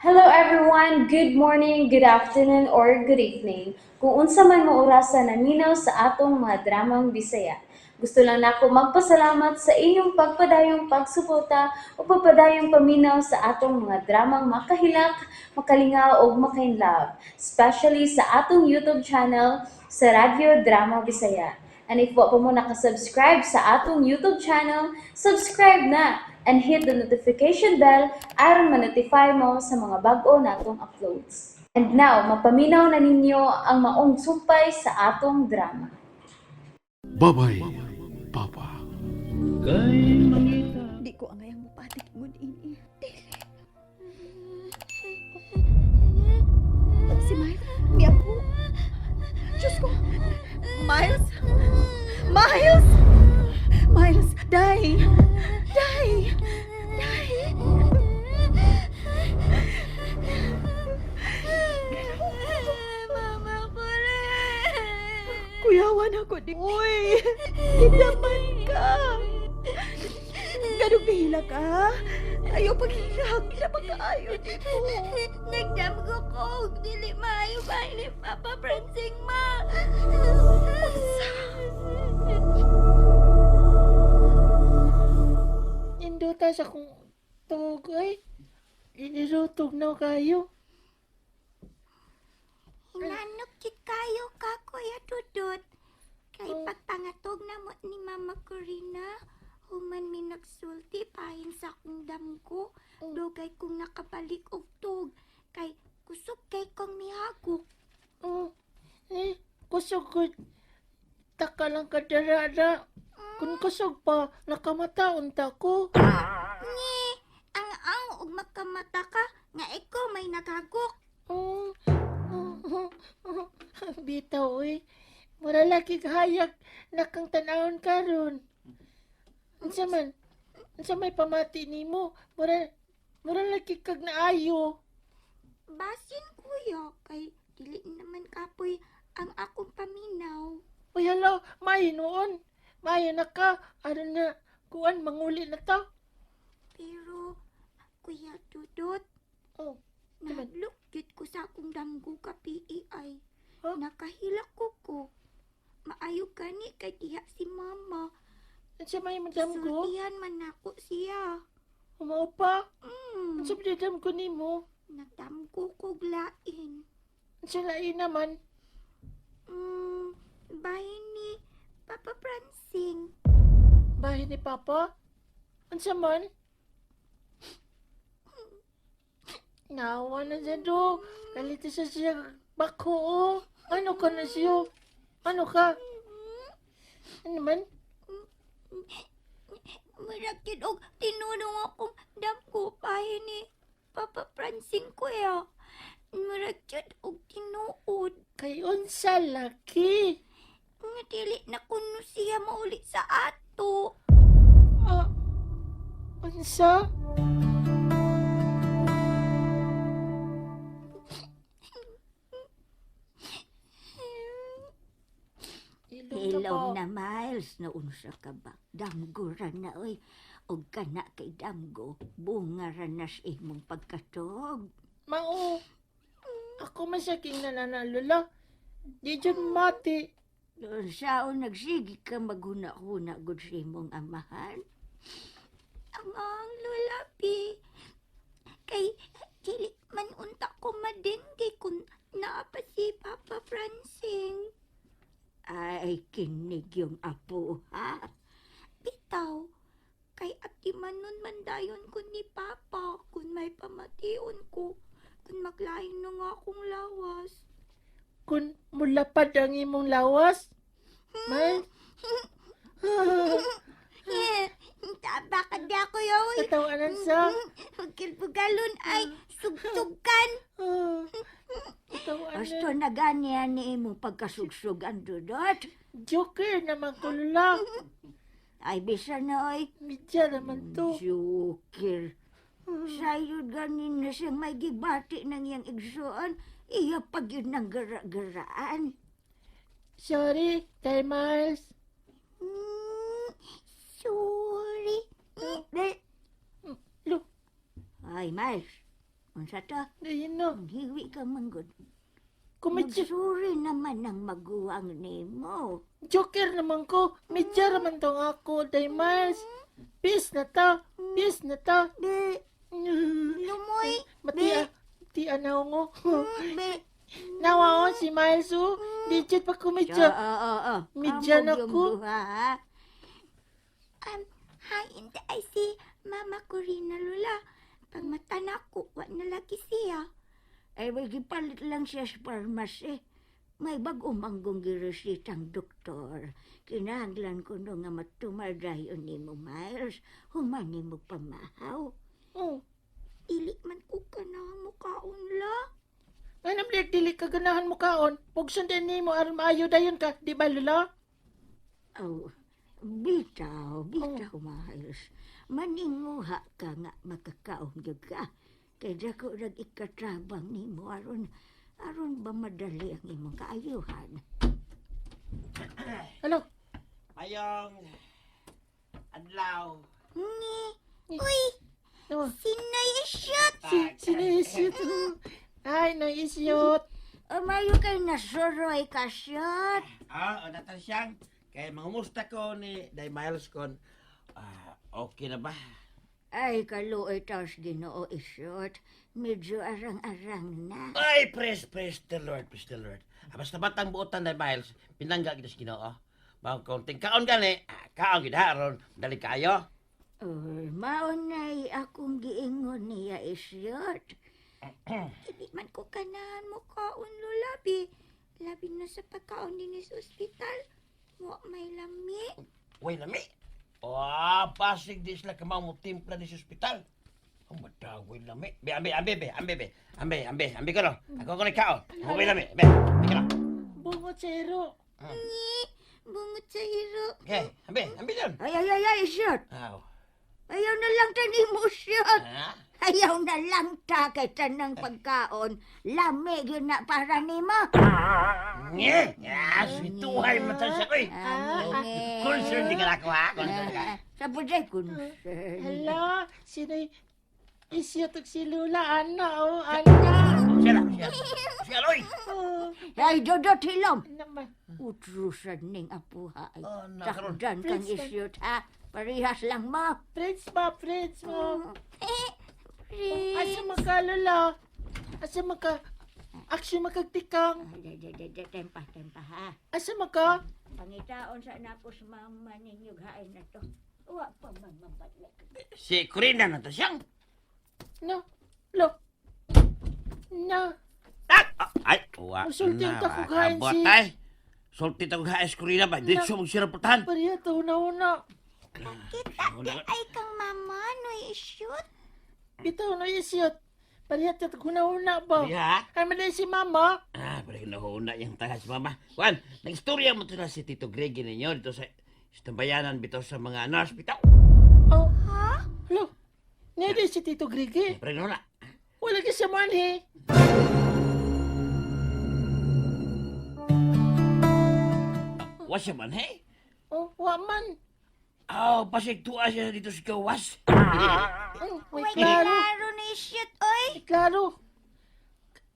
Hello everyone! Good morning, good afternoon, or good evening. Kung unsa man mo orasa naminaw sa atong mga dramang Bisaya. Gusto lang nako magpasalamat sa inyong pagpadayong pagsuporta o pagpadayong paminaw sa atong mga dramang makahilak, makalingaw ug makainlove, especially sa atong YouTube channel sa Radyo Drama Bisaya. And if wa pa mo nakasubscribe sa atong YouTube channel, subscribe na and hit the notification bell aron ma-notify mo sa mga bag-o natong uploads. And now, mapaminaw na ninyo ang maong sumpay sa atong drama. Babay, Papa. Di ko angayang mupatik ingon ini. Dili. Si Miles, miapo. Diyos ko. Miles! Miles! Miles, day! Day! Day! Mama ko rin. Kuyawan ako di. Uy! Ginaman ka! Ganong bihila ka? Ayaw paghilak. Lamang kaayo dito. Nagdamgo ko. Og dili maayo ba ni Papa Pransing, ma? Nindota sa kong tug ay. Inirutog na kayo. Hinanok kit kayo ka, Kuya Dudut. Kay pagpangatog na mo ni Mama Corina, human mi nagsulti pahin sa akong damgo. Dugay kong nakabalik og tug. Kay kusog kay kong mihagok. Oh, eh, kusog ko. Taka lang kadarara. Kung kusog pa, nakamata unta ko. Ni, ang ang og makamata ka nga ikaw may nagagok. Oh, oh, bitaw eh. Mura lagi kahayag nakang tanawon karon. Unsa man? Unsa may pamati nimo? Mura lagi kag naayo. Basin kuya kay dili naman kapoy ang akong paminaw. Uy, hala, maayo noon. Maayo na ka. Aron na, kuan, manguli na ta. Pero Kuya Dudut, Oh, naman. nahadlok gyud ko sa akong damgo ka PEI. Huh? Nakahilak ko ko. Maayo gani kay diha si mama. Unsa may madam ko? Sultihan man nako siya. Umao pa. Unsa may madam ko nimo? Nagdamgo ko lain. Unsa lain naman? Bahin ni Papa Pransing. Bahay ni Papa? Unsa man? Nawa na siya do. Kalito sa siya bako oh. Ano ka na siyo? Ano ka? Ano man? Murag gyud og tinulong akong damgo bahin ni Papa Pransing kuya. Murag gyud og tinuod. Kay unsa laki? Nga dili na kuno siya mauli sa ato. Ah, unsa? Ilong Hello na na Miles, naunsa ka ba? Damgo ra na oy. Og kana kay damgo, bunga ra na sa imong pagkatog. Mao. Ako man siya king nananalula. Di dyan mati. Saon nagsige ka maghuna-huna gud sa imong amahan? Ang ang Lola P. Kay dili man unta ko madengge kung naa pa si Papa Francing. Ay, kinig yung apo, ha? Bitaw, kay ati manon man dayon ko ni Papa kung may pamation ko, kung maglain na nga akong lawas. Kung mulapad ang imong lawas. Man. Eh, taba ka di ako yoy. Katawanan sa. Pagkilbugalon ay sugsugan. Ah, Katawanan. Asto na ganiyan ni imong pagkasugsugan, Dudot. Joker naman ko lula. Ay, bisa na oy. Midya naman to. Joker. Sayo ganin na siyang may gibati ng iyang igsoon. Iya pag yun ng gara-garaan. Sorry, Tay Miles. Sorry. Bleh. Lo, Ay, Miles. Unsa to? Dayon no. Hiwi ka manggod. Kumidya. Magsuri naman ang maguwang nimo. Joker naman ko. Medya raman to nga ako, Day Miles. Peace na ta. Peace na ta. Be, lumoy. Mati ti anaw ngo. Be, Nawa on si Miles oh. Digit pa kumidya. Oo, oo, oo. Medya na Kamog yung ko. duha, ha? Hain ta ay si Mama Corina, Lola. Pag mata na ako, wa na lagi siya. Ay, may gipalit lang siya sa pharmacy. May bago manggong giresitang doktor. Kinahanglan ko no nga matumaldayon ni mo, Miles. Humani mo pamahaw. Oh. Dili man ko kanang mukaon la. Anam dili dili ka ganahan mo kaon. Pugson din nimo aron maayo dayon ka, di ba Lola? Oh, bitaw, bitaw, Miles. Maninguha ka nga makakaon gyud ka. Kay dako rag ikatrabang nimo aron aron ba madali ang imong kaayuhan. Hello. Mayong adlaw. Ni, uy, No. sinoy isyot. Si sino isyot? Ay, no isyot. Umayo kay nasuroy ka shot. Ah, o natan siyang. Kay mangumusta ko ni Day Miles kon. Ah, okay na ba? Ay, kaluoy taos Ginoo isyot. Medyo arang-arang na. Ay, praise, praise the Lord, praise the Lord. Ah, basta batang buotan Day Miles, pinangga kita sa Ginoo. Bang konting kaon gani, ah, kaon gid ha aron dali kayo. Oh, maunay akong giingon niya isyot. Dili man ko kanahan mukaon, Lola. Bi, labi na sa pagkaon din sa ospital. Wa may lami. Way lami. Ah, pasig di sila kamaw mo timpla ni sa ospital. Ang madaway lami. Be, ambe, ambe, be, ambe, be. Ambe, ambe, ambe ka no. Ako ko ni kaon. Way lami, be. Ambe ka no. Bungot sa iro. Ni, bungot sa iro. Okay, ambe, ambe dyan. Ay, ay, ay, ay, isyot. Aw. Ayaw na lang tani mo, isyot. Ha? Ayaw na lang ta kay tanang pagkaon. Lami yun na para nimo. Nye! Ya, swituhay mata siya ko eh. Ah, Concern di ka na ako ha? Concern ka. Sa puday, concern. Hala, sino isyot ug si Lola ana oh, ana. Siya lang, siya. Siya, oy! Oh, Ay, dodot hilom. naman. Utrusan ning apuha. Ay, Oh, nakaroon. takdan kang Prince, isyot, ha? Parehas lang mo. Friends ba, friends mo? Prince. Asa maka Lola? Asa maka Action makagtikang. Ay, ay, ay, ay, tempa, tempa, ha? Asa maka? Pangitaon sa nako sa mama ninyo hain na to. Wa pa man mabalik. Si Corina na to siyang. No. Lo. Na. Ah! Ah, ay, wa Musulti ang na, takughain makabot, si- ay. Sulti takughain si Corina ba? Dito mo siya raportahan. Pareha to una-una. Kita di ay kang mama, noy isyot. Bitaw no isyot. Pareha to una-una ba? Ya? Ay malay si mama. Ah, parang nahuuna yung taga si Mama. Juan, nag-istorya mo to na si Tito Greg ninyo dito sa tambayanan bitaw sa mga nurse bitaw. Oh. Ha? Lo. Nede si Tito Grigi. Parang nahuuna. Wala ka siya manhi. Wa siya man, hey? Oh, wa man. Oh, pasig tuwa siya dito sa gawas. Ay, may Way klaro. klaro na isyot, oy. May klaro.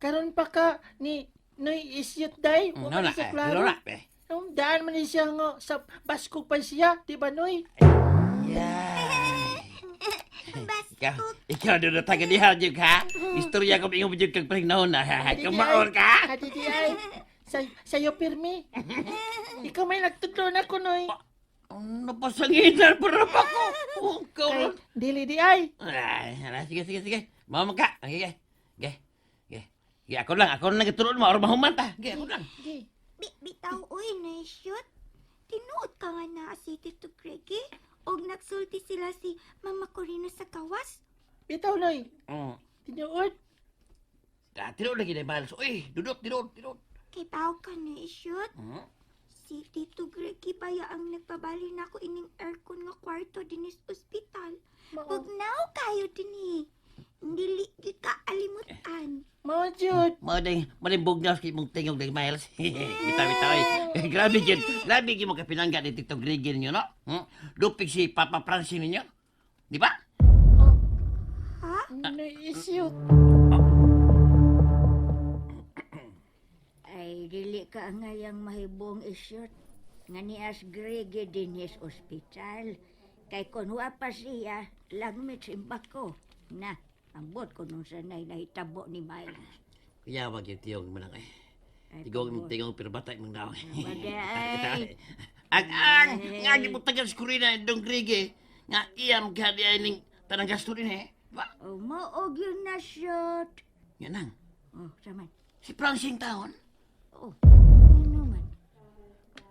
Karon pa ka ni Noy isyot day. Wa man Nahuuna, siya eh. klaro. Nahuuna, eh. Oh, daan man ni siya nga sa baskog pa siya, di ba Noy? Yeah. Bas, Ikaw, ikaw doon na taga diha, Jug, ha? Istorya ko ingon jug kag paring naon na. Kumaon ka? Ati di ay. Sa, sa'yo pirmi. Ikaw may nagtudlo na ko, Noy. Napasanginan pa rin ako. Oh, Kay, ikaw. dili di ay. Ay, ala, sige, sige, sige. Mama ka. Sige, sige. Sige. Sige, ako lang nagtuloy mo. Aron mahuman ta. Sige, ako lang. Di. bi, bitaw, oy, na isyot. Tinuod ka nga na si Tito Greggy. Og nagsulti sila si Mama Corina sa kawas. Bitaw, Noy. Mm. Tinuod. Ah, tinuod lagi na Miles. Uy, dudot, tinuod, tinuod. Kay pao ka na isyot. Hmm? Si Tito Greggy baya ang nagpabali na ako ining aircon nga kwarto dinis ospital. Mao. Bugnaw kayo dinhi. Dili gyud ka alimutan. Mao jud. Mao ding, mao ding bugnaw sa imong tingog ding Miles. Bitaw, bitaw. Oy. Grabe jud. Grabe gyud mo kapinangga ni Tito Greg ninyo, no? Hmm? Dupig si Papa Francis ninyo. Di ba? Ha? Noy isyot. kaangayang mahibong isyot nga nias Grege dinhis ospital. Kay kun wa pa siya, langmit simbako. Na, ambot ko nung sanay nahitabo ni Miles. Kuya, wag yung tiyong mo lang eh. Ay, Tigong, pabor. tigong, pero bata mong daw. Bagay. Ang, nga, di mo tagal sa Corina, dong Grige. Nga, iyam ka di ay ning tanang gasto din eh. Ba? Oh, maog yun na shot. Yan nang. Oh, saman. Si Francine taon. Oh, ngano man.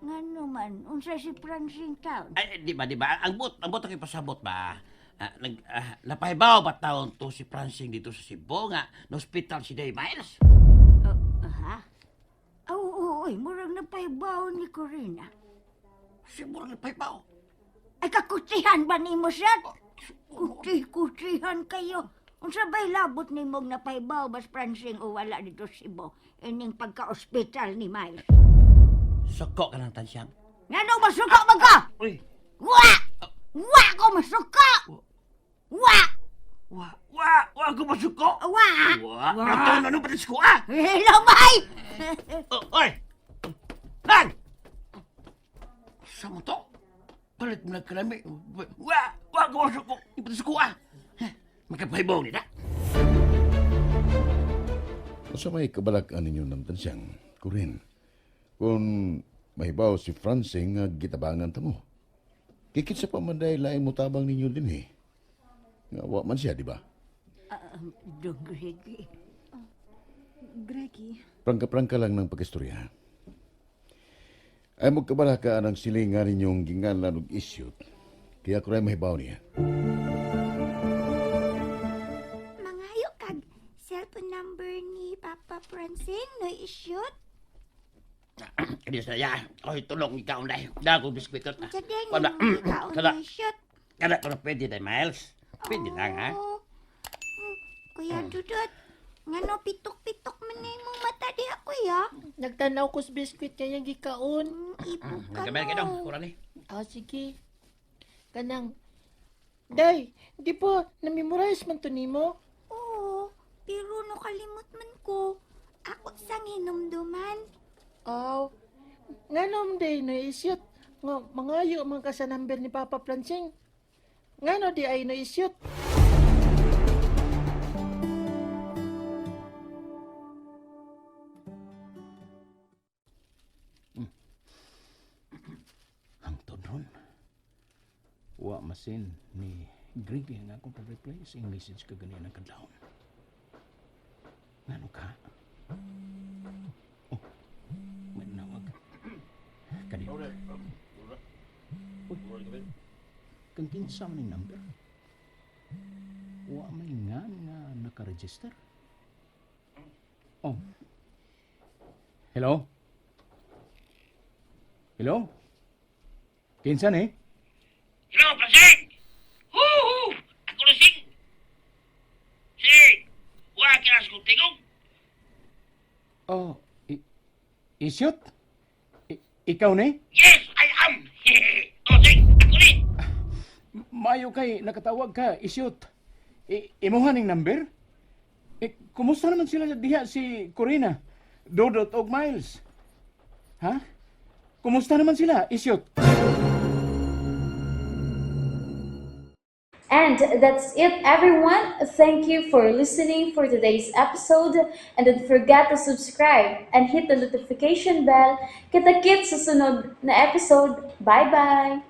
Ngano man. Unsa si Francine taon? Ay, di ba, di ba? Ang but ako pasabot ba? Napahibaw ba taon to si Francine dito sa Cebu nga, na hospital si Dave Miles? Oh, ha? Oh, oo, oy, murag napahibaw ni Corina. Siguro napahibaw. Ay, kakutihan ba nimo siya? Kuti-kutihan kayo. Unsa ba'y labot nimong napahibaw bas Francine o wala dito si Bo? Ining pagka-ospital ni Miles. Suko ka ng tansyang. Ngano masuko man ka? Uy! Wa! Wa ko masuko! Wa! Wa! Wa! Wa ko masuko! Wa! Wa! Wa! Ano ba ko ah? Hello, May! Oh, oy! Nang! Sa mo to? Palit mo na kalami. Wa! Wa ko masuko! Ipatas ko ah! Magkapahibaw nila. Sa may kabalakan ninyo ng tansyang, Kurin, kung mahibaw si Francing nga gitabangan ta mo. Kikit sa pamanday lain mo tabang ninyo din eh. Nga wa man siya, di ba? Dong Gregi. Greggy, Prangka-prangka lang ng pag-istorya. Ay magkabalaka ang silingan ninyong gingalan og isyot. Kaya ko rin mahibaw niya. Mangayo kag cellphone number ni Papa Francine no ishoot. Kaya sa ya, oy tulong ikaw na. Dago biskwit na. Unsa din Wala. imong ikaon Kada, no ishoot. kada pero pwede na, Miles. Pwede lang ha. Oo. Kuya Dudut, ngano pitok-pitok man na imong mata diha kuya? Nagtanaw ko sa biskwit kaya gikaon. Ibog ka Nagkamel ka dong, no. kuran ni. Ah, sige. Kanang, Day, di po, na-memorize man to nimo. Oo, pero no kalimot man ko. Ako sang hinumduman. Aw, nganom day no isyot. Nga, mangayo man ka sa number ni Papa Francing. Ngano di ay no isyot. Hangtod ron. Wa masin ni Greg ang akong pag-reply sa iyong message kaganiya ng kadlawon. Ngano ka? Oh, may nawag. Kaniyo. Uy, kang kinsa man ning number? Wa may nga nga nakaregister. Oh. Hello? Hello? Kinsa ni? Hello, Francine! Huhu! Ako na sing! Si! Wa kinas kong tingog! Oh, isyot? Ikaw ni? Yes, I am! Oh, sing! Ako ni! Mayo kay nakatawag ka, isyot. Imuha ning number? Eh, kumusta naman sila diha si Corina? Dodot og Miles? Ha? Kumusta naman sila, isyot? And that's it, everyone. Thank you for listening for today's episode. And don't forget to subscribe and hit the notification bell. Kita-kits sa sunod na episode. Bye-bye!